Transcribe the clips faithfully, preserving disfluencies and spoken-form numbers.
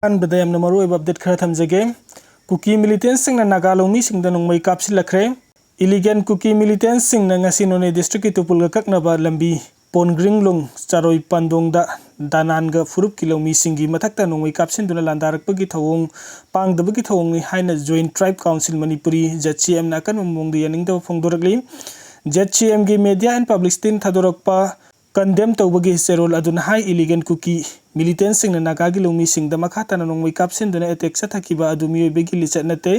ꯑꯍꯥꯟꯕꯗ ꯌꯥꯝꯅ ꯃꯔꯨꯑꯣꯏꯕ ꯑꯞꯗꯦꯠ ꯈꯔ ꯊꯝꯖꯒꯦ꯫ ꯀꯨꯀꯤ ꯃꯤꯂꯤꯇꯦꯟꯁꯤꯡꯅ ꯅꯥꯒꯥ ꯂꯧꯃꯤꯁꯤꯡꯗ ꯅꯣꯡꯃꯩ ꯀꯥꯞꯁꯤꯜꯂꯛꯈ꯭ꯔꯦ꯫ ꯏꯂꯤꯒꯦꯟ ꯀꯨꯀꯤ ꯃꯤꯂꯤꯇꯦꯟꯁꯤꯡꯅ ꯉꯁꯤ ꯅꯣꯅꯦ ꯗꯤꯁꯇ꯭ꯔꯤꯛꯀꯤ ꯇꯨꯄꯨꯜꯒ ꯀꯛꯅꯕ ꯂꯝꯕꯤ ꯄꯣꯟꯒ꯭ꯔꯤꯡꯂꯨꯡ ꯆꯥꯔꯣꯏ ꯄꯥꯟꯗꯣꯡꯗ ꯗꯥꯅꯥꯟꯒ ꯐꯨꯔꯨꯞꯀꯤ ꯂꯧꯃꯤꯁꯤꯡꯒꯤ ꯃꯊꯛꯇ ꯅꯣꯡꯃꯩ ꯀꯥꯞꯁꯤꯟꯗꯨꯅ ꯂꯥꯟꯗꯥꯔꯛꯄꯒꯤ ꯊꯧꯑꯣꯡ ꯄꯥꯡꯗꯕꯒꯤ ꯊꯧꯑꯣꯡꯅꯤ ꯍꯥꯏꯅ Joint Tribe Council Manipuri, Z ꯁꯤ ꯑꯦꯝꯅ ꯑꯀꯟꯕ ꯃꯑꯣꯡꯗ ꯌꯥꯅꯤꯡꯗꯕ ꯐꯣꯡꯗꯣꯔꯛꯂꯤ꯫ ꯖꯦꯠ ꯁꯤ ꯑꯦꯝꯒꯤ ꯃꯦꯗꯤꯌꯥ ꯑꯦꯟ ꯄꯕ꯭ꯂꯤꯁꯤꯇꯤꯅ ꯊꯥꯗꯣꯔꯛꯄ ꯀꯟꯗꯦꯝ ꯇꯧꯕꯒꯤ ꯆꯦꯔꯣꯜ ꯑꯗꯨꯅ ꯍꯥꯏ, ꯏꯂꯤꯒꯦꯟ ꯀꯨꯀꯤ ꯃꯤꯂꯤꯇꯦꯟꯁꯤꯡꯅ ꯅꯥꯒꯥꯒꯤ ꯂꯧꯃꯤꯁꯤꯡꯗ ꯃꯈꯥ ꯇꯥꯅ ꯅꯣꯡꯃꯩ ꯀꯥꯞꯁꯤꯟꯗꯨꯅ ꯑꯦꯇꯦꯛ ꯆꯠꯊꯈꯤꯕ ꯑꯗꯨ ꯃꯤꯑꯣꯏꯕꯒꯤ ꯂꯤꯆꯠ ꯅꯠꯇꯦ꯫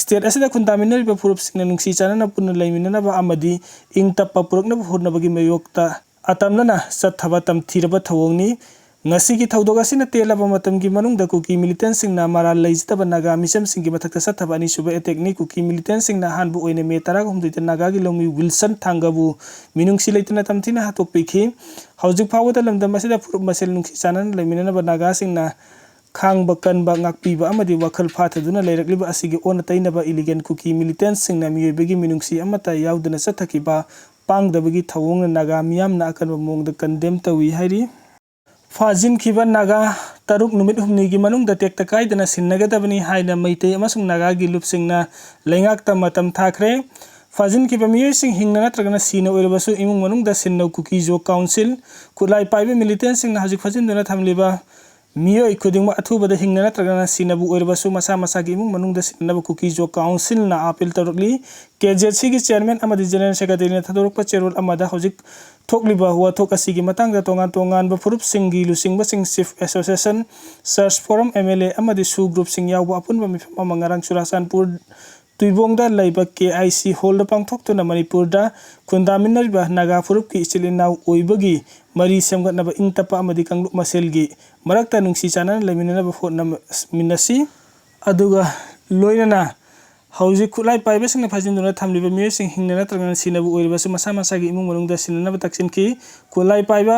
ꯁ꯭ꯇꯦꯠ ꯑꯁꯤꯗ ꯈꯨꯟꯗꯥꯃꯤꯟꯅꯔꯤꯕ ꯐꯨꯔꯨꯞꯁꯤꯡꯅ ꯅꯨꯡꯁꯤ ꯆꯥꯟꯅꯅ ꯄꯨꯟꯅ ꯂꯩꯃꯤꯟꯅꯅꯕ ꯑꯃꯗꯤ ꯏꯪ ꯇꯞꯄ ꯄꯨꯔꯛꯅꯕ ꯍꯣꯠꯅꯕꯒꯤ ꯃꯥꯌꯣꯛꯇ ꯑꯇꯝꯅꯅ ꯆꯠꯊꯕ ꯇꯝꯊꯤꯔꯕ ꯊꯧꯑꯣꯡꯅꯤ꯫ ꯉꯁꯤꯒꯤ ꯊꯧꯗꯣꯛ ꯑꯁꯤꯅ ꯇꯦꯜꯂꯕ ꯃꯇꯝꯒꯤ ꯃꯅꯨꯡꯗ ꯀꯨꯀꯤ ꯃꯤꯂꯤꯇꯦꯟꯁꯤꯡꯅ ꯃꯔꯥꯜ ꯂꯩꯖꯗꯕ ꯅꯥꯒꯥ ꯃꯤꯆꯝꯁꯤꯡꯒꯤ ꯃꯊꯛꯇ ꯆꯠꯊꯕ ꯑꯅꯤꯁꯨꯕ ꯑꯦꯇꯦꯛꯅꯤ꯫ ꯀꯨꯀꯤ ꯃꯤꯂꯤꯇꯦꯟꯁꯤꯡꯅ ꯑꯍꯥꯟꯕ ꯑꯣꯏꯅ ꯃꯦ ꯇꯔꯥꯍꯨꯝꯗꯣꯏꯗ ꯅꯥꯒꯥꯒꯤ ꯂꯧꯃꯤ ꯋꯤꯜꯁꯟ ꯊꯥꯡꯒꯕꯨ ꯃꯤꯅꯨꯡꯁꯤ ꯂꯩꯇꯅ ꯇꯝꯊꯤꯅ ꯍꯥꯠꯇꯣꯛꯄꯤꯈꯤ꯫ ꯍꯧꯖꯤꯛ ꯐꯥꯎꯕꯗ ꯂꯝꯗꯝ ꯑꯁꯤꯗ ꯐꯨꯔꯨꯞ ꯃꯁꯦꯜ ꯅꯨꯡꯁꯤ ꯆꯥꯟꯅꯅ ꯂꯩꯃꯤꯟꯅꯅꯕ ꯅꯥꯒꯥꯁꯤꯡꯅ ꯈꯥꯡꯕ ꯀꯟꯕ, ꯉꯥꯛꯄꯤꯕ ꯑꯃꯗꯤ ꯋꯥꯈꯜ ꯐꯥꯊꯗꯨꯅ ꯂꯩꯔꯛꯂꯤꯕ ꯑꯁꯤꯒꯤ ꯑꯣꯟꯅ ꯇꯩꯅꯕ ꯏꯂꯤꯒꯦꯟ ꯀꯨꯀꯤ ꯃꯤꯂꯤꯇꯦꯟꯁꯤꯡꯅ ꯃꯤꯑꯣꯏꯕꯒꯤ ꯃꯤꯅꯨꯡꯁꯤ ꯑꯃꯠꯇ ꯌꯥꯎꯗꯅ ꯆꯠꯊꯈꯤꯕ ꯄꯥꯡꯗꯕꯒꯤ ꯊꯧꯑꯣꯡꯅ ꯅꯥꯒꯥ ꯃꯤꯌꯥꯝꯅ ꯑꯀꯟꯕ ꯃꯑꯣꯡꯗ ꯀꯟꯗꯦꯝ ꯇꯧꯏ ꯍꯥꯏꯔꯤ꯫ ꯐꯥꯖꯤꯟꯈꯤꯕ ꯅꯥꯒꯥ ꯇꯔꯨꯛ ꯅꯨꯃꯤꯠ ꯍꯨꯝꯅꯤꯒꯤ ꯃꯅꯨꯡꯗ ꯇꯦꯛꯇ ꯀꯥꯏꯗꯅ ꯁꯤꯟꯅꯒꯗꯕꯅꯤ ꯍꯥꯏꯅ ꯃꯩꯇꯩ ꯑꯃꯁꯨꯡ ꯅꯥꯒꯥꯒꯤ ꯂꯨꯞꯁꯤꯡꯅ ꯂꯩꯉꯥꯛꯇ ꯃꯇꯝ ꯊꯥꯈ꯭ꯔꯦ꯫ ꯐꯥꯖꯤꯟꯈꯤꯕ ꯃꯤꯑꯣꯏꯁꯤꯡ ꯍꯤꯡꯅ ꯅꯠꯇ꯭ꯔꯒꯅ ꯁꯤꯅ ꯑꯣꯏꯔꯕꯁꯨ ꯏꯃꯨꯡ ꯃꯅꯨꯡꯗ ꯁꯤꯟꯅꯧ꯫ ꯀꯨꯀꯤꯖꯣ ꯀꯥꯎꯟꯁꯤꯜ ꯈꯨꯠꯂꯥꯏ ꯄꯥꯏꯕ ꯃꯤꯂꯤꯇꯦꯟꯁꯤꯡꯅ ꯍꯧꯖꯤꯛ ꯐꯥꯖꯤꯟꯗꯨꯅ ꯊꯝꯂꯤꯕ ꯃꯤꯑꯣꯏ ꯈꯨꯗꯤꯡꯃꯛ ꯑꯊꯨꯕꯗ ꯍꯤꯡꯅ ꯅꯠꯇ꯭ꯔꯒꯅ ꯁꯤꯅꯕꯨ ꯑꯣꯏꯔꯕꯁꯨ ꯃꯁꯥ ꯃꯁꯥꯒꯤ ꯏꯃꯨꯡ ꯃꯅꯨꯡꯗ ꯁꯤꯟꯅꯅꯕ ꯀꯨꯀꯤꯖꯣ ꯀꯥꯎꯟꯁꯤꯜꯅ ꯑꯥꯄꯤꯜ ꯇꯧꯔꯛꯂꯤ꯫ ꯀꯦ ꯖꯦꯠ ꯁꯤꯒꯤ ꯆꯤꯌꯔꯃꯦꯟ ꯑꯃꯗꯤ ꯖꯦꯅꯔꯦꯜ ꯁꯦꯀ꯭ꯔꯦꯇꯔꯤꯅ ꯊꯥꯗꯣꯔꯛꯄ ꯆꯦꯔꯣꯜ ꯑꯃꯗ ꯍꯧꯖꯤꯛ ꯊꯣꯛꯂꯤꯕ ꯋꯥꯊꯣꯛ ꯑꯁꯤꯒꯤ ꯃꯇꯥꯡꯗ ꯇꯣꯉꯥꯟ ꯇꯣꯉꯥꯟꯕ ꯐꯨꯔꯨꯞꯁꯤꯡꯒꯤ ꯂꯨꯆꯤꯡꯕꯁꯤꯡ, chief association, church forum, M L A ꯑꯃꯗꯤ ꯁꯨ ꯒ꯭ꯔꯨꯞꯁꯤꯡ ꯌꯥꯎꯕ ꯑꯄꯨꯟꯕ ꯃꯤꯐꯝ ꯑꯃ ꯉꯔꯥꯡ ꯆꯨꯔꯥꯆꯥꯟꯄꯨꯔ ꯇꯨꯏꯕꯣꯡꯗ ꯂꯩꯕ ꯀꯦ ꯑꯥꯏ ꯁꯤ ꯍꯣꯜꯗ ꯄꯥꯡꯊꯣꯛꯇꯨꯅ ꯃꯅꯤꯄꯨꯔꯗ ꯈꯨꯟꯗꯥꯃꯤꯟꯅꯔꯤꯕ ꯅꯥꯒꯥ ꯐꯨꯔꯨꯞꯀꯤ ꯏꯆꯤꯜ ꯏꯅꯥꯎ ꯑꯣꯏꯕꯒꯤ ꯃꯔꯤ ꯁꯦꯝꯒꯠꯅꯕ, ꯏꯪ ꯇꯞꯄ ꯑꯃꯗꯤ ꯀꯥꯡꯂꯨꯞ ꯃꯁꯦꯜꯒꯤ ꯃꯔꯛꯇ ꯅꯨꯡꯁꯤ ꯆꯥꯟꯅꯅ ꯂꯩꯃꯤꯟꯅꯅꯕ ꯍꯣꯠꯅꯃꯤꯟꯅꯁꯤ꯫ ꯑꯗꯨꯒ ꯂꯣꯏꯅꯅ ꯍꯧꯖꯤꯛ ꯈꯨꯠꯂꯥꯏ ꯄꯥꯏꯕꯁꯤꯡꯅ ꯐꯥꯖꯤꯟꯗꯨꯅ ꯊꯝꯂꯤꯕ ꯃꯤꯑꯣꯏꯁꯤꯡ ꯍꯤꯡꯅ ꯅꯠꯇ꯭ꯔꯒꯅ ꯁꯤꯅꯕ ꯑꯣꯏꯔꯕꯁꯨ ꯃꯁꯥ ꯃꯁꯥꯒꯤ ꯏꯃꯨꯡ ꯃꯅꯨꯡꯗ ꯁꯤꯟꯅꯅꯕ ꯇꯛꯁꯤꯟꯈꯤ꯫ ꯈꯨꯠꯂꯥꯏ ꯄꯥꯏꯕ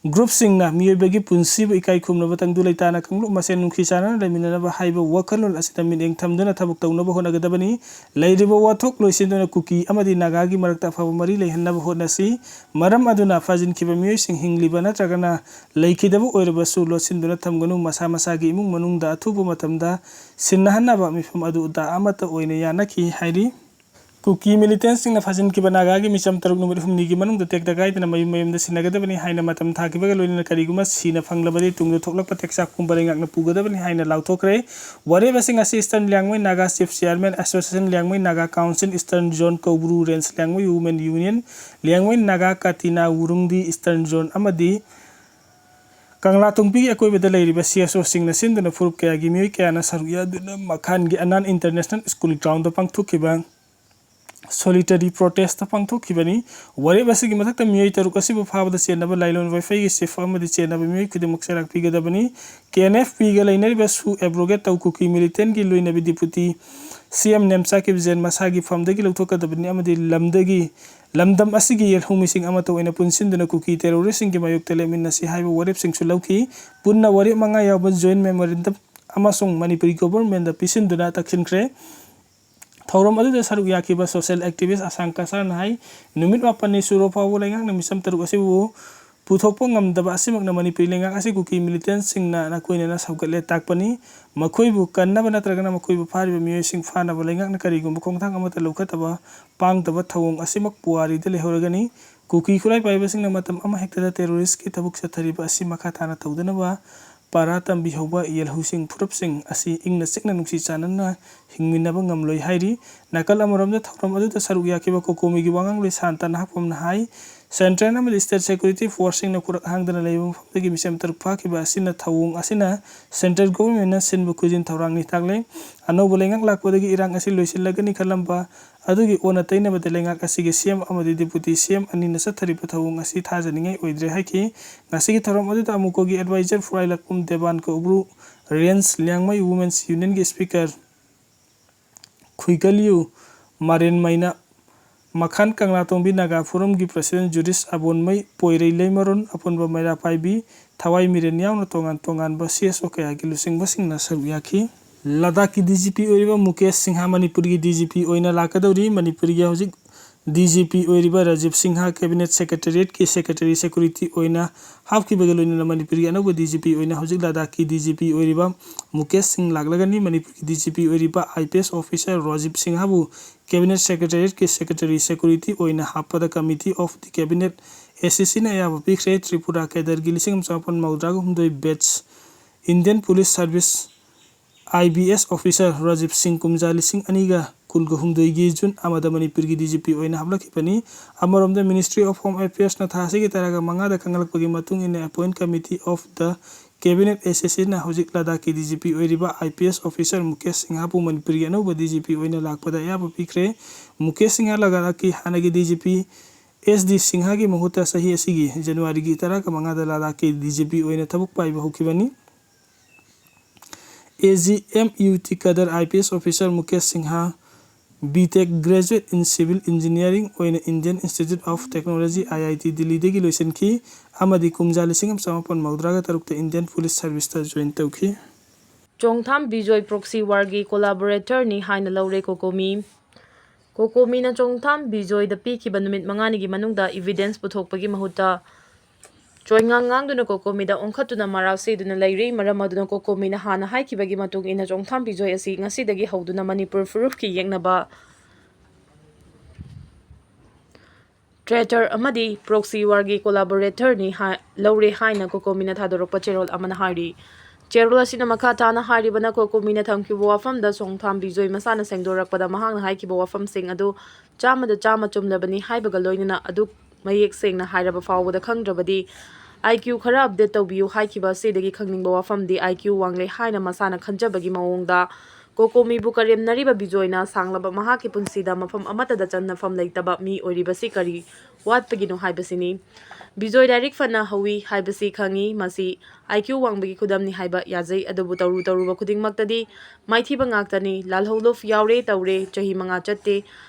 ꯒ꯭ꯔꯨꯞꯁꯤꯡꯅ ꯃꯤꯑꯣꯏꯕꯒꯤ ꯄꯨꯟꯁꯤꯕꯨ ꯏꯀꯥꯏ ꯈꯨꯝꯅꯕ ꯇꯪꯗꯨ ꯂꯩꯇꯥꯅ ꯀꯥꯡꯂꯨꯞ ꯃꯁꯦꯟ ꯅꯨꯡꯁꯤ ꯆꯥꯟꯅꯅ ꯂꯩꯃꯤꯟꯅꯅꯕ ꯍꯥꯏꯕ ꯋꯥꯈꯜꯂꯣꯟ ꯑꯁꯤꯗ ꯃꯤꯠꯌꯦꯡ ꯊꯝꯗꯨꯅ ꯊꯕꯛ ꯇꯧꯅꯕ ꯍꯣꯠꯅꯒꯗꯕꯅꯤ꯫ ꯂꯩꯔꯤꯕ ꯋꯥꯊꯣꯛ ꯂꯣꯏꯁꯤꯟꯗꯨꯅ ꯀꯨꯀꯤ ꯑꯃꯗꯤ ꯅꯥꯒꯥꯒꯤ ꯃꯔꯛꯇ ꯑꯐꯕ ꯃꯔꯤ ꯂꯩꯍꯟꯅꯕ ꯍꯣꯠꯅꯁꯤ꯫ ꯃꯔꯝ ꯑꯗꯨꯅ ꯐꯥꯖꯤꯟꯈꯤꯕ ꯃꯤꯑꯣꯏꯁꯤꯡ ꯍꯤꯡꯂꯤꯕ ꯅꯠꯇ꯭ꯔꯒꯅ ꯂꯩꯈꯤꯗꯕ ꯑꯣꯏꯔꯕꯁꯨ ꯂꯣꯠꯁꯤꯟꯗꯨꯅ ꯊꯝꯒꯅꯨ꯫ ꯃꯁꯥ ꯃꯁꯥꯒꯤ ꯏꯃꯨꯡ ꯃꯅꯨꯡꯗ ꯑꯊꯨꯕ ꯃꯇꯝꯗ ꯁꯤꯟꯅꯍꯟꯅꯕ ꯃꯤꯐꯝ ꯑꯗꯨꯗ ꯑꯃꯠꯇ ꯑꯣꯏꯅ ꯌꯥꯅꯈꯤ ꯍꯥꯏꯔꯤ꯫ ꯀꯨꯀꯤ ꯃꯤꯂꯤꯇꯦꯟꯁꯤꯡꯅ ꯐꯥꯖꯤꯟꯈꯤꯕ ꯅꯥꯒꯥꯒꯤ ꯃꯤꯆꯝ ꯇꯔꯨꯛ ꯅꯨꯃꯤꯠ ꯍꯨꯝꯅꯤꯒꯤ ꯃꯅꯨꯡꯗ ꯇꯦꯛꯇ ꯀꯥꯏꯗꯅ ꯃꯌꯨꯝ ꯃꯌꯨꯝꯗ ꯁꯤꯟꯅꯒꯗꯕꯅꯤ ꯍꯥꯏꯅ ꯃꯇꯝ ꯊꯥꯈꯤꯕꯒ ꯂꯣꯏꯅꯅ ꯀꯔꯤꯒꯨꯝꯕ ꯁꯤꯅ ꯐꯪꯂꯕꯗꯤ ꯇꯨꯡꯗ ꯊꯣꯛꯂꯛꯄ ꯇꯦꯛꯆꯥꯛ ꯄꯨꯝꯕ ꯂꯩꯉꯥꯛꯅ ꯄꯨꯒꯗꯕꯅꯤ ꯍꯥꯏꯅ ꯂꯥꯎꯊꯣꯛꯈ꯭ꯔꯦ꯫ ꯋꯥꯔꯦꯞ ꯑꯁꯤꯡ ꯑꯁꯤ Eastern Liangmai Naga Chief Chairman Association Liangmai Naga Council Eastern Zone Koubru Range Liangmai Women Union, Liangmai Naga Katina Wurungdi Eastern Zone ꯑꯃꯗꯤ ꯀꯪꯂꯥ ꯇꯣꯡꯕꯤꯒꯤ ꯑꯀꯣꯏꯕꯗ ꯂꯩꯔꯤꯕ C S O ꯁꯤꯡꯅ ꯁꯤꯟꯗꯨꯅ ꯐꯨꯔꯨꯞ ꯀꯌꯥꯒꯤ ꯃꯤꯑꯣꯏ ꯀꯌꯥꯅ ꯁꯔꯨꯛ ꯌꯥꯗꯨꯅ ꯃꯈꯥꯟꯒꯤ ꯑꯅꯥꯟ International School Ground ꯗ ꯄꯥꯡꯊꯣꯛꯈꯤꯕ solitary protest ꯇ ꯄꯥꯡꯊꯣꯛꯈꯤꯕꯅꯤ꯫ ꯋꯥꯔꯦꯞ ꯑꯁꯤꯒꯤ ꯃꯊꯛꯇ ꯃꯤꯑꯣꯏ ꯇꯔꯨꯛ ꯑꯁꯤꯕꯨ ꯐꯥꯕꯗ ꯆꯦꯟꯅꯕ ꯂꯥꯏꯂꯣꯟ ꯋꯥꯏꯐꯩꯒꯤ ꯆꯦꯐ ꯑꯃꯗꯤ ꯆꯦꯟꯅꯕ ꯃꯤꯑꯣꯏ ꯈꯨꯗꯤꯡꯃꯛ ꯆꯩꯔꯥꯛ ꯄꯤꯒꯗꯕꯅꯤ꯫ K N F P ꯒ ꯂꯩꯅꯔꯤꯕ ꯁꯨ abrogate ꯇꯧ꯫ ꯀꯨꯀꯤ ꯃꯤꯂꯤꯇꯦꯟꯒꯤ ꯂꯣꯏꯅꯕꯤ ꯗꯤꯄꯨꯇꯤ C M ꯅꯦꯝꯆꯥ ꯀꯤꯞꯖꯦꯟ ꯃꯁꯥꯒꯤ ꯐꯝꯗꯒꯤ ꯂꯧꯊꯣꯛꯀꯗꯕꯅꯤ ꯑꯃꯗꯤ ꯂꯝꯗꯒꯤ ꯂꯝꯗꯝ ꯑꯁꯤꯒꯤ ꯌꯦꯜꯍꯧꯃꯤꯁꯤꯡ ꯑꯃꯠꯇ ꯑꯣꯏꯅ ꯄꯨꯟꯁꯤꯟꯗꯨꯅ ꯀꯨꯀꯤ ꯇꯦꯔꯣꯔꯤꯁꯁꯤꯡꯒꯤ ꯃꯥꯌꯣꯛꯇ ꯂꯦꯞꯃꯤꯟꯅꯁꯤ ꯍꯥꯏꯕ ꯋꯥꯔꯦꯞꯁꯤꯡꯁꯨ ꯂꯧꯈꯤ꯫ ꯄꯨꯟꯅ ꯋꯥꯔꯦꯞ ꯃꯉꯥ ꯌꯥꯎꯕ joint memorandum ꯑꯃꯁꯨꯡ ꯃꯅꯤꯄꯨꯔꯤ ꯒꯣꯚꯔꯟꯃꯦꯟꯗ ꯄꯤꯁꯤꯟꯗꯨꯅ ꯇꯛꯁꯤꯟꯈ꯭ꯔꯦ꯫ ꯊꯧꯔꯝ ꯑꯗꯨꯗ ꯁꯔꯨꯛ ꯌꯥꯈꯤꯕ social activist ꯑꯁꯥꯡ ꯀꯁꯥꯔꯅ ꯍꯥꯏ, ꯅꯨꯃꯤꯠ ꯃꯥꯄꯟꯅꯤ ꯁꯨꯔ ꯐꯥꯎꯕ ꯂꯩꯉꯥꯛꯅ ꯃꯤꯆꯝ ꯇꯔꯨꯛ ꯑꯁꯤꯕꯨ ꯄꯨꯊꯣꯛꯄ ꯉꯝꯗꯕ ꯑꯁꯤꯃꯛꯅ ꯃꯅꯤꯄꯨꯔꯤ ꯂꯩꯉꯥꯛ ꯑꯁꯤ ꯀꯨꯀꯤ ꯃꯤꯂꯤꯇꯦꯟꯁꯤꯡꯅ ꯅꯥꯀꯣꯏꯅꯅ ꯁꯧꯒꯠꯂꯦ ꯇꯥꯛꯄꯅꯤ꯫ ꯃꯈꯣꯏꯕꯨ ꯀꯟꯅꯕ ꯅꯠꯇ꯭ꯔꯒꯅ ꯃꯈꯣꯏꯕꯨ ꯐꯥꯔꯤꯕ ꯃꯤꯑꯣꯏꯁꯤꯡ ꯐꯥꯅꯕ ꯂꯩꯉꯥꯛꯅ ꯀꯔꯤꯒꯨꯝꯕ ꯈꯣꯡꯊꯥꯡ ꯑꯃꯠꯇ ꯂꯧꯈꯠꯇꯕ ꯄꯥꯡꯗꯕ ꯊꯧꯑꯣꯡ ꯑꯁꯤꯃꯛ ꯄꯨꯋꯥꯔꯤꯗ ꯂꯩꯍꯧꯔꯒꯅꯤ꯫ ꯀꯨꯀꯤ ꯈꯨꯠꯂꯥꯏ ꯄꯥꯏꯕꯁꯤꯡꯅ ꯃꯇꯝ ꯑꯃꯍꯦꯛꯇꯗ terrorist ꯀꯤ ꯊꯕꯛ ꯆꯠꯊꯔꯤꯕ ꯑꯁꯤ ꯃꯈꯥ ꯇꯥꯅ ꯇꯧꯗꯅꯕ ꯄꯥꯔꯥ ꯇꯝꯕꯤꯍꯧꯕ ꯌꯦꯜꯍꯧꯁꯤꯡ ꯐꯨꯔꯨꯞꯁꯤꯡ ꯑꯁꯤ ꯏꯪꯅ ꯆꯤꯛꯅ ꯅꯨꯡꯁꯤ ꯆꯥꯟꯅꯅ ꯍꯤꯡꯃꯤꯟꯅꯕ ꯉꯝꯂꯣꯏ ꯍꯥꯏꯔꯤ꯫ ꯅꯥꯀꯜ ꯑꯃꯔꯣꯝꯗ ꯊꯧꯔꯝ ꯑꯗꯨꯗ ꯁꯔꯨꯛ ꯌꯥꯈꯤꯕ ꯀꯣꯀꯣꯃꯤꯒꯤ ꯋꯥꯉꯥꯡꯂꯣꯏ ꯁꯥꯟꯇ ꯅꯍꯥꯛꯄꯝꯅ ꯍꯥꯏ, central ꯑꯃꯗꯤ state security force ꯁꯤꯡꯅ ꯈꯨꯔꯛ ꯍꯥꯡꯗꯅ ꯂꯩꯕ ꯃꯐꯝꯗꯒꯤ ꯃꯤꯆꯝ ꯇꯔꯨꯛ ꯐꯥꯈꯤꯕ ꯑꯁꯤꯅ ꯊꯧꯑꯣꯡ ꯑꯁꯤꯅ central government ꯅ ꯁꯤꯟꯕ ꯈꯨꯖꯤꯟ ꯊꯧꯔꯥꯡꯅꯤ ꯇꯥꯛꯂꯦ꯫ ꯑꯅꯧꯕ ꯂꯩꯉꯥꯛ ꯂꯥꯛꯄꯗꯒꯤ ꯏꯔꯥꯡ ꯑꯁꯤ ꯂꯣꯏꯁꯤꯜꯂꯒꯅꯤ ꯈꯜꯂꯝꯕ ꯑꯗꯨꯒꯤ ꯑꯣꯟꯅ ꯇꯩꯅꯕꯗ ꯂꯩꯉꯥꯛ ꯑꯁꯤꯒꯤ C M ꯑꯃꯗꯤ deputy C M ꯑꯅꯤꯅ ꯆꯠꯊꯔꯤꯕ ꯊꯧꯑꯣꯡ ꯑꯁꯤ ꯊꯥꯖꯅꯤꯡꯉꯥꯏ ꯑꯣꯏꯗ꯭ꯔꯦ ꯍꯥꯏꯈꯤ꯫ ꯉꯁꯤꯒꯤ ꯊꯧꯔꯝ ꯑꯗꯨꯗ ꯑꯃꯨꯛꯀꯣꯒꯤ advisor ꯐꯨꯔꯥꯏꯂꯛꯄꯝ ꯗꯦꯕꯥꯟ ꯀꯧꯕ꯭ꯔꯨ, Range Liangmai Women's Union ꯒꯤ speaker ꯈꯨꯏꯒꯜꯌꯨ ꯃꯥꯔꯦꯟꯃꯩꯅ ꯃꯈꯥꯟ ꯀꯪꯂꯥꯇꯣꯡꯕꯤ ꯅꯥꯒꯥ ꯐꯣꯔꯝꯒꯤ ꯄ꯭ꯔꯁꯤꯗꯦꯟ ꯖꯨꯗꯤꯁ ꯑꯕꯣꯟꯃꯩ, ꯄꯣꯏꯔꯩ ꯂꯩꯃꯔꯣꯟ, ꯑꯄꯨꯟꯕ ꯃꯩꯔꯥ ꯄꯥꯏꯕꯤ, ꯊꯋꯥꯏ ꯃꯤꯔꯦꯟ ꯌꯥꯎꯅ ꯇꯣꯉꯥꯟ ꯇꯣꯉꯥꯟꯕ ꯁꯤ ꯑꯦꯁ ꯑꯣ ꯀꯌꯥꯒꯤ ꯂꯨꯆꯤꯡꯕꯁꯤꯡꯅ ꯁꯔꯨꯛ ꯌꯥꯈꯤ꯫ ꯂꯗꯥꯈꯀꯤ ꯗꯤ ꯖꯤ ꯄꯤ ꯑꯣꯏꯔꯤꯕ ꯃꯨꯀꯦꯁ ꯁꯤꯡꯍ ꯃꯅꯤꯄꯨꯔꯒꯤ ꯗꯤ ꯖꯤ ꯄꯤ ꯑꯣꯏꯅ ꯂꯥꯛꯀꯗꯧꯔꯤ꯫ ꯃꯅꯤꯄꯨꯔꯒꯤ ꯍꯧꯖꯤꯛ ꯗꯤ ꯖꯤ ꯄꯤ ꯑꯣꯏꯔꯤꯕ ꯔꯥꯖꯤꯕ ꯁꯤꯡꯍ ꯀꯦꯕꯤꯅꯦꯠ ꯁꯦꯀ꯭ꯔꯦꯇꯦꯔꯤꯌꯦꯠꯀꯤ ꯁꯦꯀ꯭ꯔꯦꯇꯔꯤ ꯁꯦꯀ꯭ꯌꯨꯔꯤꯇꯤ ꯑꯣꯏꯅ ꯍꯥꯞꯈꯤꯕꯒ ꯂꯣꯏꯅꯅ ꯃꯅꯤꯄꯨꯔꯒꯤ ꯑꯅꯧꯕ ꯗꯤ ꯖꯤ ꯄꯤ ꯑꯣꯏꯅ ꯍꯧꯖꯤꯛ ꯂꯗꯥꯈꯀꯤ ꯗꯤ ꯖꯤ ꯄꯤ ꯑꯣꯏꯔꯤꯕ ꯃꯨꯀꯦꯁ ꯁꯤꯡ ꯂꯥꯛꯂꯒꯅꯤ꯫ ꯃꯅꯤꯄꯨꯔꯒꯤ ꯗꯤ ꯖꯤ ꯄꯤ ꯑꯣꯏꯔꯤꯕ I P S officer Rajiv ꯁꯤꯡꯍꯕꯨ ꯀꯦꯕꯤꯅꯦꯠ ꯁꯦꯀ꯭ꯔꯦꯇꯦꯔꯤꯌꯦꯠꯀꯤ ꯁꯦꯀ꯭ꯔꯦꯇꯔꯤ ꯁꯦꯀ꯭ꯌꯨꯔꯤꯇꯤ ꯑꯣꯏꯅ ꯍꯥꯞꯄꯗ Committee of the Cabinet S A Cꯅ ꯑꯌꯥꯕ ꯄꯤꯈ꯭ꯔꯦ꯫ ꯇ꯭ꯔꯤꯄꯨꯔꯥ ꯀꯦꯗꯔꯒꯤ ꯂꯤꯁꯤꯡ ꯑꯃ ꯆꯃꯥꯄꯟ ꯃꯧꯗ꯭ꯔꯥꯒ ꯍꯨꯝꯗꯣꯏ batch Indian Police Service, I B S officer Rajiv ꯁꯤꯡ ꯀꯨꯝꯖꯥ ꯂꯤꯁꯤꯡ ꯑꯅꯤꯒ ꯀꯨꯟꯒ ꯍꯨꯝꯗꯣꯏꯒꯤ ꯖꯨꯟ ꯑꯃꯗ ꯃꯅꯤꯄꯨꯔꯒꯤ ꯗꯤ ꯖꯤ ꯄꯤ ꯑꯣꯏꯅ ꯍꯥꯞꯂꯛꯈꯤꯕꯅꯤ꯫ ꯑꯃꯔꯣꯝꯗ, Ministry of Home Affairsꯅ ꯊꯥ ꯑꯁꯤꯒꯤ ꯇꯔꯥꯒ ꯃꯉꯥꯗ ꯈꯪꯍꯜꯂꯛꯄꯒꯤ ꯃꯇꯨꯡ ꯏꯟꯅ, Appoint Committee of the Cabinet S A Cꯅ ꯍꯧꯖꯤꯛ ꯂꯗꯥꯈꯀꯤ ꯗꯤ ꯖꯤ ꯄꯤ ꯑꯣꯏꯔꯤꯕ I P S officer Mukesh ꯁꯤꯡꯍꯕꯨ ꯃꯅꯤꯄꯨꯔꯒꯤ ꯑꯅꯧꯕ ꯗꯤ ꯖꯤ ꯄꯤ ꯑꯣꯏꯅ ꯂꯥꯛꯄꯗ ꯑꯌꯥꯕ ꯄꯤꯈ꯭ꯔꯦ꯫ ꯃꯨꯀꯦꯁ ꯁꯤꯡꯍ ꯂꯗꯥꯈꯀꯤ ꯍꯥꯟꯅꯒꯤ ꯗꯤ ꯖꯤ ꯄꯤ ꯑꯦꯁ ꯗꯤ ꯁꯤꯡꯍꯒꯤ ꯃꯍꯨꯠꯇ ꯆꯍꯤ ꯑꯁꯤꯒꯤ ꯖꯅꯋꯥꯔꯤꯒꯤ ꯇꯔꯥꯒ ꯃꯉꯥꯗ ꯂꯗꯥꯈꯀꯤ ꯗꯤ ꯖꯤ ꯄꯤ ꯑꯣꯏꯅ ꯊꯕꯛ ꯄꯥꯏꯕ ꯍꯧꯈꯤꯕꯅꯤ꯫ A G M U T cadre I P S officer Mukesh Singh, B Tech Graduate in Civil Engineering ꯑꯣꯏꯅ Indian Institute of Technology, I I T ꯗꯤꯜꯂꯤꯗꯒꯤ ꯂꯣꯏꯁꯤꯟꯈꯤ ꯑꯃꯗꯤ ꯀꯨꯝꯖꯥ ꯂꯤꯁꯤꯡ ꯑꯃ ꯆꯃꯥꯄꯟ ꯃꯧꯗ꯭ꯔꯥꯒ ꯇꯔꯨꯛꯇ Indian Police Serviceꯇ join ꯇꯧꯈꯤ꯫ ꯆꯣꯡꯊꯥꯝ ꯕꯤꯖꯣꯏ proxy warꯒꯤ collaboratorꯅꯤ ꯍꯥꯏꯅ ꯂꯧꯔꯦ ꯀꯣꯀꯣꯃꯤ꯫ ꯀꯣꯀꯣꯃꯤꯅ ꯆꯣꯡꯊꯥꯝ ꯕꯤꯖꯣꯏꯗ ꯄꯤꯈꯤꯕ ꯅꯨꯃꯤꯠ ꯃꯉꯥꯅꯤꯒꯤ ꯃꯅꯨꯡꯗ evidence ꯄꯨꯊꯣꯛꯄꯒꯤ ꯃꯍꯨꯠꯇ ꯆꯣꯏꯉꯥꯡ ꯉꯥꯡꯗꯨꯅ ꯀꯣꯀꯣꯃꯤꯗ ꯑꯣꯟꯈꯠꯇꯨꯅ ꯃꯔꯥꯜ ꯁꯤꯗꯨꯅ ꯂꯩꯔꯤ꯫ ꯃꯔꯝ ꯑꯗꯨꯅ ꯀꯣꯀꯣꯃꯤꯅ ꯍꯥꯟꯅ ꯍꯥꯏꯈꯤꯕꯒꯤ ꯃꯇꯨꯡ ꯏꯟꯅ ꯆꯣꯡꯊꯥꯝ ꯕꯤꯖꯣꯏ ꯑꯁꯤ ꯉꯁꯤꯗꯒꯤ ꯍꯧꯗꯨꯅ ꯃꯅꯤꯄꯨꯔ ꯐꯨꯔꯨꯞꯀꯤ ꯌꯦꯛꯅꯕ traitor ꯑꯃꯗꯤ proxy warꯒꯤ collaboratorꯅꯤ ꯍꯥꯏ-, ꯂꯧꯔꯦ ꯍꯥꯏꯅ ꯀꯣꯀꯣꯃꯤꯅ ꯊꯥꯗꯣꯔꯛꯄ ꯆꯦꯔꯣꯜ ꯑꯃꯅ ꯍꯥꯏꯔꯤ꯫ ꯆꯦꯔꯣꯜ ꯑꯁꯤꯅ ꯃꯈꯥ ꯇꯥꯅ ꯍꯥꯏꯔꯤꯕꯅ, ꯀꯣꯀꯣꯃꯤꯅ ꯊꯝꯈꯤꯕ ꯋꯥꯐꯝꯗ ꯆꯣꯡꯊꯥꯝ ꯕꯤꯖꯣꯏ ꯃꯁꯥꯅ ꯁꯦꯡꯗꯣꯔꯛꯄꯗ ꯃꯍꯥꯛꯅ ꯍꯥꯏꯈꯤꯕ ꯋꯥꯐꯝꯁꯤꯡ ꯑꯗꯨ ꯆꯥꯝꯃꯗ ꯆꯥꯝꯃ ꯆꯨꯝꯂꯕꯅꯤ ꯍꯥꯏꯕꯒ ꯂꯣꯏꯅꯅ ꯑꯗꯨꯛ ꯃꯌꯦꯛ ꯁꯦꯡꯅ ꯍꯥꯏꯔꯕ ꯐꯥꯎꯕꯗ ꯈꯪꯗ꯭ꯔꯕꯗꯤ I Q ꯈꯔ update ꯇꯧꯕꯤꯌꯨ ꯍꯥꯏꯈꯤꯕ ꯑꯁꯤꯗꯒꯤ ꯈꯪꯅꯤꯡꯕ ꯋꯥꯐꯝꯗꯤ I Q ꯋꯥꯡꯂꯦ ꯍꯥꯏꯅ ꯃꯁꯥꯅ ꯈꯟꯖꯕꯒꯤ ꯃꯑꯣꯡꯗ ꯀꯣꯀꯣꯃꯤꯕꯨ ꯀꯔꯦꯝꯅꯔꯤꯕ ꯕꯤꯖꯣꯏꯅ ꯁꯥꯡꯂꯕ ꯃꯍꯥꯛꯀꯤ ꯄꯨꯟꯁꯤꯗ ꯃꯐꯝ ꯑꯃꯠꯇꯗ ꯆꯟꯅꯐꯝ ꯂꯩꯇꯕ ꯃꯤ ꯑꯣꯏꯔꯤꯕꯁꯤ ꯀꯔꯤ ꯋꯥꯠꯄꯒꯤꯅꯣ ꯍꯥꯏꯕꯁꯤꯅꯤ꯫ ꯕꯤꯖꯣꯏ ꯂꯥꯏꯔꯤꯛ ꯐꯅ ꯍꯧꯏ ꯍꯥꯏꯕꯁꯤ ꯈꯪꯏ, ꯃꯁꯤ I Q ꯋꯥꯡꯕꯒꯤ ꯈꯨꯗꯝꯅꯤ ꯍꯥꯏꯕ ꯌꯥꯖꯩ, ꯑꯗꯨꯕꯨ ꯇꯧꯔꯨ ꯇꯧꯔꯨꯕ ꯈꯨꯗꯤꯡꯃꯛꯇꯗꯤ ꯃꯥꯏꯊꯤꯕ ꯉꯥꯛꯇꯅꯤ꯫ ꯂꯥꯜꯍꯧꯂꯨꯞ ꯌꯥꯎꯔꯦ ꯇꯧꯔꯦ, ꯆꯍꯤ ꯃꯉꯥ ꯆꯠꯇꯦ꯫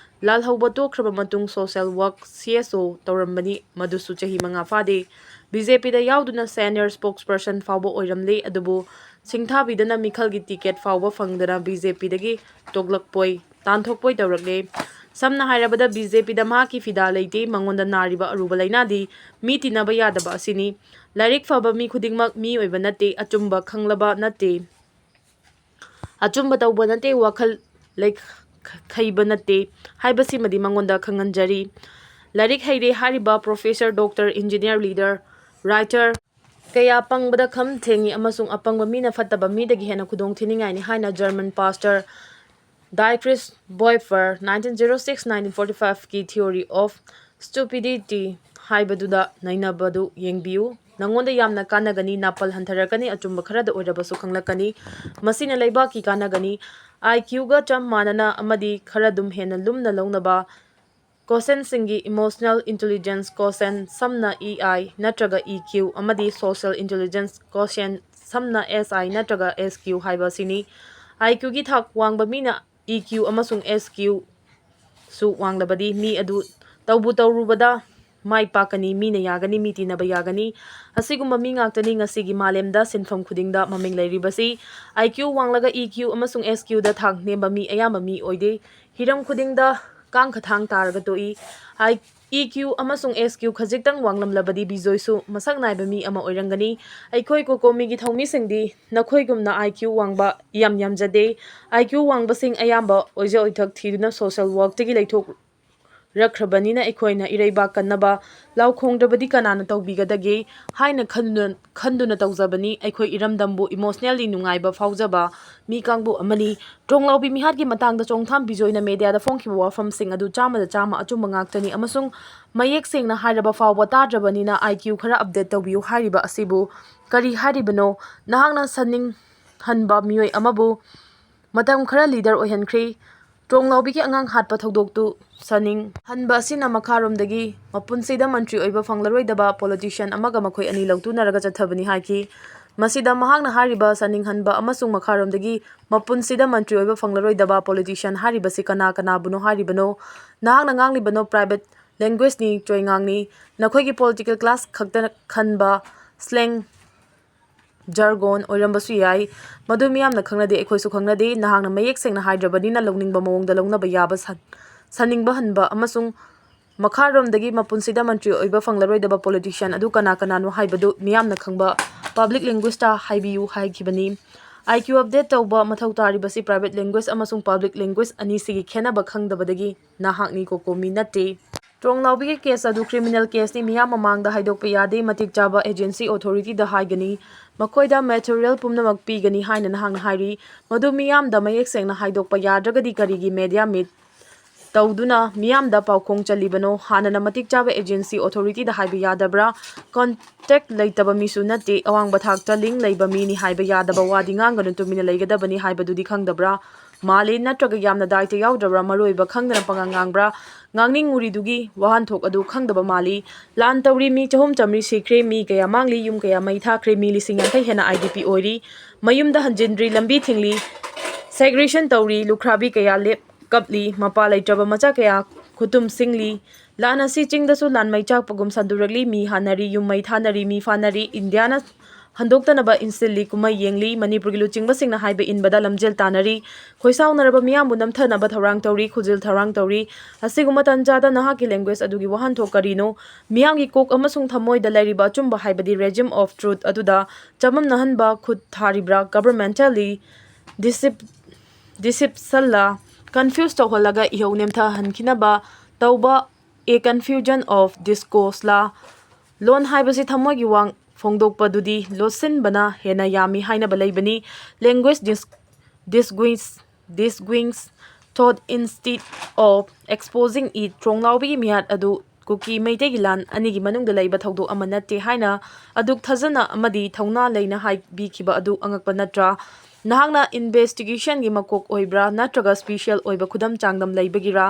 ꯂꯥꯜꯍꯧꯕ ꯇꯣꯛꯈ꯭ꯔꯕ ꯃꯇꯨꯡ social work, C S O, ꯇꯧꯔꯝꯕꯅꯤ꯫ ꯃꯗꯨꯁꯨ ꯆꯍꯤ ꯃꯉꯥ ꯐꯥꯗꯦ꯫ B J Pꯗ ꯌꯥꯎꯗꯨꯅ senior spokesperson ꯐꯥꯎꯕ ꯑꯣꯏꯔꯝꯂꯦ꯫ ꯑꯗꯨꯕꯨ ꯁꯤꯡꯊꯥꯕꯤꯗꯅ ꯃꯤꯈꯜꯒꯤ ticket ꯐꯥꯎꯕ ꯐꯪꯗꯅ B J Pꯗꯒꯤ ꯇꯣꯛꯂꯛꯄꯣꯏ, ꯇꯥꯟꯊꯣꯛꯄꯣꯏ ꯇꯧꯔꯛꯂꯦ꯫ ꯁꯝꯅ ꯍꯥꯏꯔꯕꯗ, B J Pꯗ ꯃꯍꯥꯛꯀꯤ ꯐꯤꯗꯥ ꯂꯩꯇꯦ꯫ ꯃꯉꯣꯟꯗ ꯅꯥꯔꯤꯕ ꯑꯔꯨꯕ ꯂꯥꯏꯅꯥꯗꯤ ꯃꯤ ꯇꯤꯟꯅꯕ ꯌꯥꯗꯕ ꯑꯁꯤꯅꯤ꯫ ꯂꯥꯏꯔꯤꯛ ꯐꯕ ꯃꯤ ꯈꯨꯗꯤꯡꯃꯛ ꯃꯤ ꯑꯣꯏꯕ ꯅꯠꯇꯦ, ꯑꯆꯨꯝꯕ ꯈꯪꯂꯕ ꯅꯠꯇꯦ, ꯑꯆꯨꯝꯕ ꯇꯧꯕ ꯅꯠꯇꯦ, ꯋꯥꯈꯜ ꯂꯩꯈꯩꯕ ꯅꯠꯇꯦ ꯍꯥꯏꯕꯁꯤꯃꯗꯤ ꯃꯉꯣꯟꯗ ꯈꯪꯍꯟꯖꯔꯤ꯫ ꯂꯥꯏꯔꯤꯛ ꯍꯩꯔꯦ ꯍꯥꯏꯔꯤꯕ professor, doctor, engineer, leader, writer ꯀꯌꯥ ꯄꯪꯕꯗ ꯈꯝ ꯊꯦꯡꯉꯤ, ꯑꯃꯁꯨꯡ ꯑꯄꯪꯕ ꯃꯤꯅ ꯐꯠꯇꯕ ꯃꯤꯗꯒꯤ ꯍꯦꯟꯅ ꯈꯨꯗꯣꯡ ꯊꯤꯅꯤꯡꯉꯥꯏꯅꯤ ꯍꯥꯏꯅ German pastor Dietrich Bonhoeffer nineteen zero six, nineteen forty-fiveꯀꯤ Theory of Stupidity ꯍꯥꯏꯕꯗꯨꯗ ꯅꯩꯅꯕꯗꯨ ꯌꯦꯡꯕꯤꯌꯨ꯫ ꯅꯉꯣꯟꯗ ꯌꯥꯝꯅ ꯀꯥꯟꯅꯒꯅꯤ, ꯅꯥꯄꯜ ꯍꯟꯊꯔꯛꯀꯅꯤ, ꯑꯆꯨꯝꯕ ꯈꯔꯗ ꯑꯣꯏꯔꯕꯁꯨ ꯈꯪꯂꯛꯀꯅꯤ꯫ ꯃꯁꯤꯅ ꯂꯩꯕꯥꯛꯀꯤ ꯀꯥꯟꯅꯒꯅꯤ꯫ I Qꯒ ꯆꯞ ꯃꯥꯟꯅꯅ ꯑꯃꯗꯤ ꯈꯔ ꯑꯗꯨꯝ ꯍꯦꯟꯅ ꯂꯨꯝꯅ ꯂꯧꯅꯕ quotientꯁꯤꯡꯒꯤ emotional intelligence quotient, ꯁꯝꯅ E I ꯅꯠꯇ꯭ꯔꯒ E Q, ꯑꯃꯗꯤ social intelligence quotient, ꯁꯝꯅ S I ꯅꯠꯇ꯭ꯔꯒ S Q ꯍꯥꯏꯕ ꯑꯁꯤꯅꯤ꯫ I Qꯒꯤ ꯊꯥꯛ ꯋꯥꯡꯕ ꯃꯤꯅ E Q ꯑꯃꯁꯨꯡ S Q ꯁꯨ ꯋꯥꯡꯂꯕꯗꯤ ꯃꯤ ꯑꯗꯨ ꯇꯧꯕꯨ ꯇꯧꯔꯨꯕꯗ ꯃꯥꯏ ꯄꯥꯛꯀꯅꯤ, ꯃꯤꯅ ꯌꯥꯒꯅꯤ, ꯃꯤ ꯇꯤꯟꯅꯕ ꯌꯥꯒꯅꯤ꯫ ꯑꯁꯤꯒꯨꯝꯕ ꯃꯤ ꯉꯥꯛꯇꯅꯤ ꯉꯁꯤꯒꯤ ꯃꯥꯂꯦꯝꯗ ꯁꯤꯟꯐꯝ ꯈꯨꯗꯤꯡꯗ ꯃꯃꯤꯡ ꯂꯩꯔꯤꯕꯁꯤ꯫ I Q ꯋꯥꯡꯂꯒ E Q ꯑꯃꯁꯨꯡ S Qꯗ ꯊꯥꯛ ꯅꯦꯝꯕ ꯃꯤ ꯑꯌꯥꯝꯕ ꯃꯤ ꯑꯣꯏꯗꯦ꯫ ꯍꯤꯔꯝ ꯈꯨꯗꯤꯡꯗ ꯀꯥꯡꯈ ꯊꯥꯡ ꯇꯥꯔꯒ ꯇꯣꯛꯏ꯫ I, E Q ꯑꯃꯁꯨꯡ S Q ꯈꯖꯤꯛꯇꯪ ꯋꯥꯡꯂꯝꯂꯕꯗꯤ ꯕꯤꯖꯣꯏꯁꯨ ꯃꯁꯛ ꯅꯥꯏꯕ ꯃꯤ ꯑꯃ ꯑꯣꯏꯔꯝꯒꯅꯤ꯫ ꯑꯩꯈꯣꯏ ꯀꯣꯀꯣꯃꯤꯒꯤ ꯊꯧꯃꯤꯁꯤꯡꯗꯤ ꯅꯈꯣꯏꯒꯨꯝꯅ I Q ꯋꯥꯡꯕ ꯌꯥꯝ ꯌꯥꯝꯖꯗꯦ꯫ I Q ꯋꯥꯡꯕꯁꯤꯡ ꯑꯌꯥꯝꯕ ꯑꯣꯏꯖ ꯑꯣꯏꯊꯛ ꯊꯤꯗꯨꯅ social workꯇꯒꯤ ꯂꯩꯊꯣꯛꯔꯛꯈ꯭ꯔꯕꯅꯤꯅ ꯑꯩꯈꯣꯏꯅ ꯏꯔꯩꯕꯥꯛ ꯀꯟꯅꯕ ꯂꯥꯎ ꯈꯣꯡꯗ꯭ꯔꯕꯗꯤ ꯀꯅꯥꯅ ꯇꯧꯕꯤꯒꯗꯒꯦ ꯍꯥꯏꯅ ꯈꯟꯗꯨꯅ, ꯈꯟꯗꯨꯅ ꯇꯧꯖꯕꯅꯤ꯫ ꯑꯩꯈꯣꯏ ꯏꯔꯝꯗꯝꯕꯨ emotionally ꯅꯨꯡꯉꯥꯏꯕ ꯐꯥꯎꯖꯕ ꯃꯤ ꯀꯥꯡꯕꯨ ꯑꯃꯅꯤ꯫ ꯇ꯭ꯔꯣꯡꯂꯥꯎꯕꯤ ꯃꯤꯍꯥꯠꯀꯤ ꯃꯇꯥꯡꯗ ꯆꯣꯡꯊꯥꯝ ꯕꯤꯖꯣꯏꯅ mediaꯗ ꯐꯣꯡꯈꯤꯕ ꯋꯥꯐꯝꯁꯤꯡ ꯑꯗꯨ ꯆꯥꯝꯃꯗ ꯆꯥꯝꯃ ꯑꯆꯨꯝꯕ ꯉꯥꯛꯇꯅꯤ ꯑꯃꯁꯨꯡ ꯃꯌꯦꯛ ꯁꯦꯡꯅ ꯍꯥꯏꯔꯕ ꯐꯥꯎꯕ ꯇꯥꯗ꯭ꯔꯕꯅꯤꯅ I Q ꯈꯔ update ꯇꯧꯕꯤꯌꯨ ꯍꯥꯏꯔꯤꯕ ꯑꯁꯤꯕꯨ ꯀꯔꯤ ꯍꯥꯏꯔꯤꯕꯅꯣ? ꯅꯍꯥꯛꯅ ꯁꯟꯅꯤꯡꯍꯟꯕ ꯃꯤꯑꯣꯏ ꯑꯃꯕꯨ ꯃꯇꯝ ꯈꯔ leader ꯑꯣꯏꯍꯟꯈ꯭ꯔꯤ꯫ ꯇ꯭ꯔꯣꯡꯂꯥꯎꯕꯤꯒꯤ ꯑꯉꯥꯡ ꯍꯥꯠꯄ ꯊꯧꯗꯣꯛꯇꯨ ꯁꯟꯅꯤꯡꯍꯟꯕ ꯑꯁꯤꯅ ꯃꯈꯥꯔꯣꯝꯗꯒꯤ ꯃꯄꯨꯟꯁꯤꯗ ꯃꯟꯇ꯭ꯔꯤ ꯑꯣꯏꯕ ꯐꯪꯂꯔꯣꯏꯗꯕ politician ꯑꯃꯒ ꯃꯈꯣꯏ ꯑꯅꯤ ꯂꯧꯇꯨꯅꯔꯒ ꯆꯠꯊꯕꯅꯤ ꯍꯥꯏꯈꯤ꯫ ꯃꯁꯤꯗ ꯃꯍꯥꯛꯅ ꯍꯥꯏꯔꯤꯕ ꯁꯥꯅꯤꯡꯍꯟꯕ ꯑꯃꯁꯨꯡ ꯃꯈꯥꯔꯣꯝꯗꯒꯤ ꯃꯄꯨꯟꯁꯤꯗ ꯃꯟꯇ꯭ꯔꯤ ꯑꯣꯏꯕ ꯐꯪꯂꯔꯣꯏꯗꯕ politician ꯍꯥꯏꯔꯤꯕꯁꯤ ꯀꯅꯥ ꯀꯅꯥꯕꯨꯅꯣ ꯍꯥꯏꯔꯤꯕꯅꯣ? ꯅꯍꯥꯛꯅ ꯉꯥꯡꯂꯤꯕꯅꯣ private languageꯅꯤ, ꯆꯣꯏꯉꯥꯡꯅꯤ꯫ ꯅꯈꯣꯏꯒꯤ political class ꯈꯛꯇ ꯈꯟꯕ slang jargon ꯑꯣꯏꯔꯝꯕꯁꯨ ꯌꯥꯏ꯫ ꯃꯗꯨ ꯃꯤꯌꯥꯝꯅ ꯈꯪꯅꯗꯦ, ꯑꯩꯈꯣꯏꯁꯨ ꯈꯪꯅꯗꯦ꯫ ꯅꯍꯥꯛꯅ ꯃꯌꯦꯛ ꯁꯦꯡꯅ ꯍꯥꯏꯗ꯭ꯔꯕꯅꯤꯅ ꯂꯧꯅꯤꯡꯕ ꯃꯑꯣꯡꯗ ꯂꯧꯅꯕ ꯌꯥꯕ ꯁꯟ-, ꯁꯥꯅꯤꯡꯕ ꯍꯟꯕ ꯑꯃꯁꯨꯡ ꯃꯈꯥꯔꯣꯝꯗꯒꯤ ꯃꯄꯨꯟꯁꯤꯗ ꯃꯟꯇ꯭ꯔꯤ ꯑꯣꯏꯕ ꯐꯪꯂꯔꯣꯏꯗꯕ politician ꯑꯗꯨ ꯀꯅꯥ ꯀꯅꯥꯅꯣ ꯍꯥꯏꯕꯗꯨ ꯃꯤꯌꯥꯝꯅ ꯈꯪꯕ public languageꯇ ꯍꯥꯏꯕꯤꯌꯨ ꯍꯥꯏꯈꯤꯕꯅꯤ꯫ IQ update ꯇꯧꯕ ꯃꯊꯧ ꯇꯥꯔꯤꯕꯁꯤ private language ꯑꯃꯁꯨꯡ public language ꯑꯅꯤꯁꯤꯒꯤ ꯈꯦꯠꯅꯕ ꯈꯪꯗꯕꯗꯒꯤ ꯅꯍꯥꯛꯅꯤ, ꯀꯣꯀꯣꯃꯤ ꯅꯠꯇꯦ꯫ ꯇ꯭ꯔꯣꯡꯂꯥꯎꯕꯤꯒꯤ case ꯑꯗꯨ criminal caseꯅꯤ, ꯃꯤꯌꯥꯝ ꯃꯃꯥꯡꯗ ꯍꯥꯏꯗꯣꯛꯄ ꯌꯥꯗꯦ, ꯃꯇꯤꯛ ꯆꯥꯕ agency authorityꯗ ꯍꯥꯏꯒꯅꯤ, ꯃꯈꯣꯏꯗ material ꯄꯨꯝꯅꯃꯛ ꯄꯤꯒꯅꯤ ꯍꯥꯏꯅ ꯅꯍꯥꯛꯅ ꯍꯥꯏꯔꯤ꯫ ꯃꯗꯨ ꯃꯤꯌꯥꯝꯗ ꯃꯌꯦꯛ ꯁꯦꯡꯅ ꯍꯥꯏꯗꯣꯛꯄ ꯌꯥꯗ꯭ꯔꯒꯗꯤ ꯀꯔꯤꯒꯤ media meet ꯇꯧꯗꯨꯅ ꯃꯤꯌꯥꯝꯗ ꯄꯥꯎꯈꯣꯡ ꯆꯜꯂꯤꯕꯅꯣ? ꯍꯥꯟꯅꯅ ꯃꯇꯤꯛ ꯆꯥꯕ agency authorityꯗ ꯍꯥꯏꯕ ꯌꯥꯗꯕ꯭ꯔꯥ? Contact ꯂꯩꯇꯕ ꯃꯤꯁꯨ ꯅꯠꯇꯦ, ꯑꯋꯥꯡꯕ ꯊꯥꯛꯇ link ꯂꯩꯕ ꯃꯤꯅꯤ ꯍꯥꯏꯕ ꯌꯥꯗꯕ ꯋꯥꯗꯤ ꯉꯥꯡꯒꯅꯨ, ꯇꯨꯃꯤꯟꯅ ꯂꯩꯒꯗꯕꯅꯤ ꯍꯥꯏꯕꯗꯨꯗꯤ ꯈꯪꯗꯕ꯭ꯔꯥ? ꯃꯥꯜꯂꯤ, ꯅꯠꯇ꯭ꯔꯒ ꯌꯥꯝꯅ ꯗꯥꯏꯇ ꯌꯥꯎꯗ꯭ꯔꯕ꯭ꯔꯥ? ꯃꯔꯨꯑꯣꯏꯕ ꯈꯪꯗꯅ ꯄꯉꯥꯡ ꯉꯥꯡꯕ꯭ꯔꯥ? ꯉꯥꯡꯅꯤꯡꯉꯨꯔꯤꯗꯨꯒꯤ ꯋꯥꯍꯟꯊꯣꯛ ꯑꯗꯨ ꯈꯪꯗꯕ ꯃꯥꯜꯂꯤ꯫ ꯂꯥꯟ ꯇꯧꯔꯤ, ꯃꯤ ꯆꯍꯨꯝ ꯆꯥꯃꯔꯤ ꯁꯤꯈ꯭ꯔꯦ, ꯃꯤ ꯀꯌꯥ ꯃꯥꯡꯂꯤ, ꯌꯨꯝ ꯀꯌꯥ ꯃꯩ ꯊꯥꯈ꯭ꯔꯦ, ꯃꯤ ꯂꯤꯁꯤꯡ ꯌꯥꯡꯈꯩ ꯍꯦꯟꯅ IDP ꯑꯣꯏꯔꯤ, ꯃꯌꯨꯝꯗ ꯍꯟꯖꯤꯟꯗ꯭ꯔꯤ, ꯂꯝꯕꯤ ꯊꯤꯡꯂꯤ, segregation ꯇꯧꯔꯤ, ꯂꯨꯈ꯭ꯔꯥꯕꯤ ꯀꯌꯥ ꯂꯦꯞ ꯀꯞꯂꯤ, ꯃꯄꯥ ꯂꯩꯇ꯭ꯔꯕ ꯃꯆꯥ ꯀꯌꯥ ꯈꯨꯇꯨꯝ ꯁꯤꯡꯂꯤ꯫ ꯂꯥꯟ ꯑꯁꯤ ꯆꯤꯡꯗꯁꯨ ꯂꯥꯟ ꯃꯩ ꯆꯥꯛꯄꯒꯨꯝ ꯁꯟꯗꯣꯔꯛꯂꯤ, ꯃꯤ ꯍꯥꯠꯅꯔꯤ, ꯌꯨꯝ ꯃꯩ ꯊꯥꯅꯔꯤ, ꯃꯤ ꯐꯥꯅꯔꯤ, ꯏꯟꯗꯤꯌꯥꯅ ꯍꯟꯗꯣꯛꯇꯅꯕ ꯏꯟꯁꯤꯜꯂꯤ, ꯀꯨꯝꯍꯩ ꯌꯦꯡꯂꯤ, ꯃꯅꯤꯄꯨꯔꯒꯤ ꯂꯨꯆꯤꯡꯕꯁꯤꯡꯅ ꯍꯥꯏꯕ ꯏꯟꯕꯗ ꯂꯝꯖꯦꯜ ꯇꯥꯅꯔꯤ, ꯈꯣꯏꯁꯥꯎꯅꯔꯕ ꯃꯤꯌꯥꯝꯕꯨ ꯅꯝꯊꯅꯕ ꯊꯧꯔꯥꯡ ꯇꯧꯔꯤ, ꯈꯨꯖꯤꯜ ꯊꯧꯔꯥꯡ ꯇꯧꯔꯤ꯫ ꯑꯁꯤꯒꯨꯝꯕ ꯇꯟꯖꯥꯗ ꯅꯍꯥꯛꯀꯤ language ꯑꯗꯨꯒꯤ ꯋꯥꯍꯟꯊꯣꯛ ꯀꯔꯤꯅꯣ? ꯃꯤꯌꯥꯝꯒꯤ ꯀꯣꯛ ꯑꯃꯁꯨꯡ ꯊꯃꯣꯏꯗ ꯂꯩꯔꯤꯕ ꯑꯆꯨꯝꯕ ꯍꯥꯏꯕꯗꯤ regime of truth ꯑꯗꯨꯗ ꯆꯃꯝꯅꯍꯟꯕ ꯈꯨꯠ ꯊꯥꯔꯤꯕ꯭ꯔꯥ? Governmentally decep-, deceptionꯂ, confuse ꯇꯧꯍꯜꯂꯒ ꯏꯍꯧ ꯅꯦꯝꯊꯍꯟꯈꯤꯅꯕ ꯇꯧꯕ a confusion of discourseꯂ? ꯂꯣꯟ ꯍꯥꯏꯕꯁꯤ ꯊꯃꯣꯏꯒꯤ ꯋꯥ ꯐꯣꯡꯗꯣꯛꯄꯗꯨꯗꯤ ꯂꯣꯠꯁꯤꯟꯕꯅ ꯍꯦꯟꯅ ꯌꯥꯝꯃꯤ ꯍꯥꯏꯅꯕ ꯂꯩꯕꯅꯤ꯫ Language dis-, disguise, disguise thought instead of exposing it꯫ ꯇ꯭ꯔꯣꯡꯂꯥꯎꯕꯤꯒꯤ ꯃꯤꯍꯥꯠ ꯑꯗꯨ ꯀꯨꯀꯤ ꯃꯩꯇꯩꯒꯤ ꯂꯥꯟ ꯑꯅꯤꯒꯤ ꯃꯅꯨꯡꯗ ꯂꯩꯕ ꯊꯧꯗꯣꯛ ꯑꯃ ꯅꯠꯇꯦ ꯍꯥꯏꯅ ꯑꯗꯨꯛ ꯊꯥꯖꯅ ꯑꯃꯗꯤ ꯊꯧꯅꯥ ꯂꯩꯅ ꯍꯥꯏꯕꯤꯈꯤꯕ ꯑꯗꯨ ꯑꯉꯛꯄ ꯅꯠꯇ꯭ꯔꯥ? ꯅꯍꯥꯛꯅ investigationꯒꯤ ꯃꯀꯣꯛ ꯑꯣꯏꯕ꯭ꯔꯥ ꯅꯠꯇ꯭ꯔꯒ special ꯑꯣꯏꯕ ꯈꯨꯗꯝ ꯆꯥꯡꯗꯝ ꯂꯩꯕꯒꯤꯔꯥ?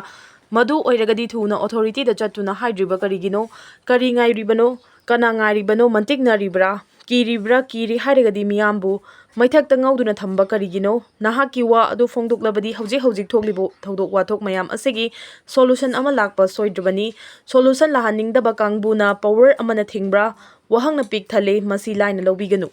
ꯃꯗꯨ ꯑꯣꯏꯔꯒꯗꯤ ꯊꯨꯅ authorityꯗ ꯆꯠꯇꯨꯅ ꯍꯥꯏꯗ꯭ꯔꯤꯕ ꯀꯔꯤꯒꯤꯅꯣ? ꯀꯔꯤ ꯉꯥꯏꯔꯤꯕꯅꯣ? ꯀꯅꯥ ꯉꯥꯏꯔꯤꯕꯅꯣ? ꯃꯟꯇꯤꯛꯅꯔꯤꯕ꯭ꯔꯥ? ꯀꯤꯔꯤꯕ꯭ꯔꯥ? ꯀꯤꯔꯤ ꯍꯥꯏꯔꯒꯗꯤ ꯃꯤꯌꯥꯝꯕꯨ ꯃꯩꯊꯛꯇ ꯉꯧꯗꯨꯅ ꯊꯝꯕ ꯀꯔꯤꯒꯤꯅꯣ? ꯅꯍꯥꯛꯀꯤ ꯋꯥ ꯑꯗꯨ ꯐꯣꯡꯗꯣꯛꯂꯕꯗꯤ ꯍꯧꯖꯤꯛ ꯍꯧꯖꯤꯛ ꯊꯣꯛꯂꯤꯕ ꯊꯧꯗꯣꯛ ꯋꯥꯊꯣꯛ ꯃꯌꯥꯝ ꯑꯁꯤꯒꯤ solution ꯑꯃ ꯂꯥꯛꯄ ꯁꯣꯏꯗ꯭ꯔꯕꯅꯤ꯫ Solution ꯂꯥꯛꯍꯟꯅꯤꯡꯗꯕ ꯀꯥꯡꯕꯨꯅ power ꯑꯃꯅ ꯊꯤꯡꯕ꯭ꯔꯥ? ꯋꯥꯍꯪꯅ ꯄꯤꯛ ꯊꯜꯂꯦ, ꯃꯁꯤ ꯂꯥꯏꯅ ꯂꯧꯕꯤꯒꯅꯨ꯫